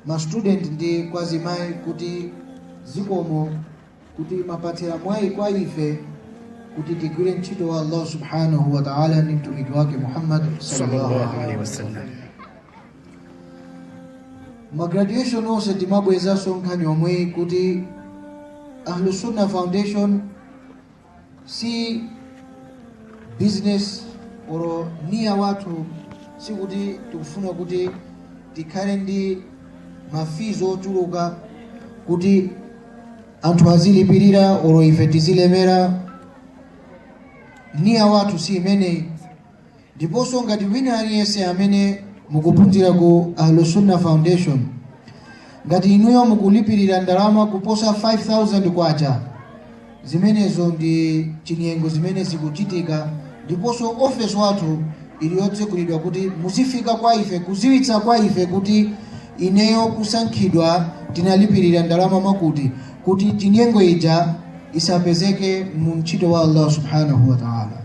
Ma student ndi kwa azimayi kuti zikomo kuti mapatsira mwayi kwa ife kuti tigwire ntchito wa Allah subhanahu wa ta'ala ndi mtumiki wake Muhammad sallallahu alaihi wasallam. Ma graduation onse timabwezanso nkhani yomweyi kuti Ahlusunna Foundation si business oro niya wathu, sikuti tikufuna kuti tikhale ndi ma fees ochuluka kuti anthu azilipirira oro ife tizilemera. Niya wathu si imeneyi. Ndiponso ngati wina aliyense amene mukuphunzira ku Ahlusunna Foundation, ngati inuyo mukulipirira ndalama kuposa 5000 kwacha, zimenezo ndi chinyengo zimene zikuchitika. Ndiponso ofesi wathu ili yotsekulidwa kuti muzifika kwa ife kuziwitsa kwa ife kuti ineyo kusankhidwa tinalipirira ndalama makuti, kuti chinyengo ija isapezeke mu ntchito wa Allah subhanahu wa ta'ala.